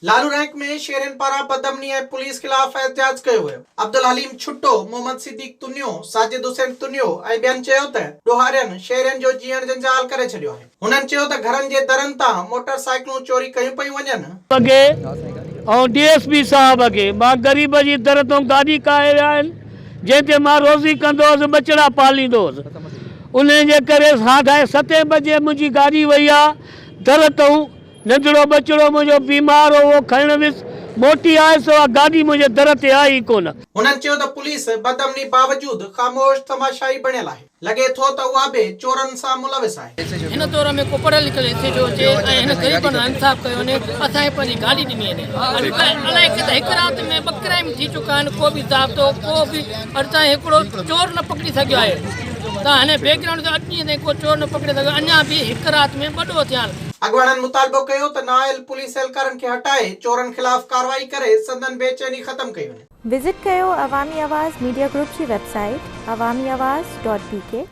Lalu rank ۾ شهرين پاران بدامني ۽ پوليس خلاف احتجاج ڪيو ويو. عبدالحليم ڇٽو، محمد صديق تنيو، ساجد حسين تنيو ۽ ٻين چيو ته ڏوهارين شهرين جو جيئڻ جنجال ڪري ڇڏيو آهي. هنن چيو ته گهرن جي درن تان موٽر سائيڪلون چوري ڪيون پيون وڃن. کي ۽ ڊي ايس پي صاحب کي مان غريب جي در تون گاڏي ڪاهي ويا آهن جنهن تي مان روزي ڪندو هوس ٻچڙا پاليندو هوس انهي جي ڪري ساڍي ستين بجي منهنجي گاڏي وئي آ در تون ننڍڙو ٻچڙو منهنجو بيمار هو، اهو کڻڻ ويس، موٽي آيس اها گاڏي منهنجي در تي آئي ئي ڪونه. هنن چيو ته پوليس بدامني باوجود خاموش تماشائي بڻيل آهي، لڳي ٿو ته اها به چورن سان ملوث آهي. هن دور ۾ ڪو پڙهيل لکيل ايس ايڇ او اچي ۽ هن غريبن سان انصاف ڪيو وڃي، اسان کي پنهنجي گاڏي ڏني وڃي. الائي ڪٿي هڪ رات ۾ ٻه ڪرائيم ٿي چڪا آهن، ڪو به ضابطو ڪو به اڄ تائين هڪڙو چور نه پڪڙي سگهيو آهي. ته هن بيڪ گرائونڊ تي اڄ ڏينهن تائين ڪو چور نه پڪڙي سگهيو، اڃا به هڪ رات ۾ ٻه ڏوهه ٿيا آهن. اڳواڻن مطالبو ڪيو ته نااهل پوليس اهلڪارن کي هٽائي چورن خلاف ڪارروائي ڪري سندن بي چيني ختم ڪئي وڃي. وزٽ ڪيو عوامي آواز ميڊيا گروپ جي website Awami Awaz dot B K.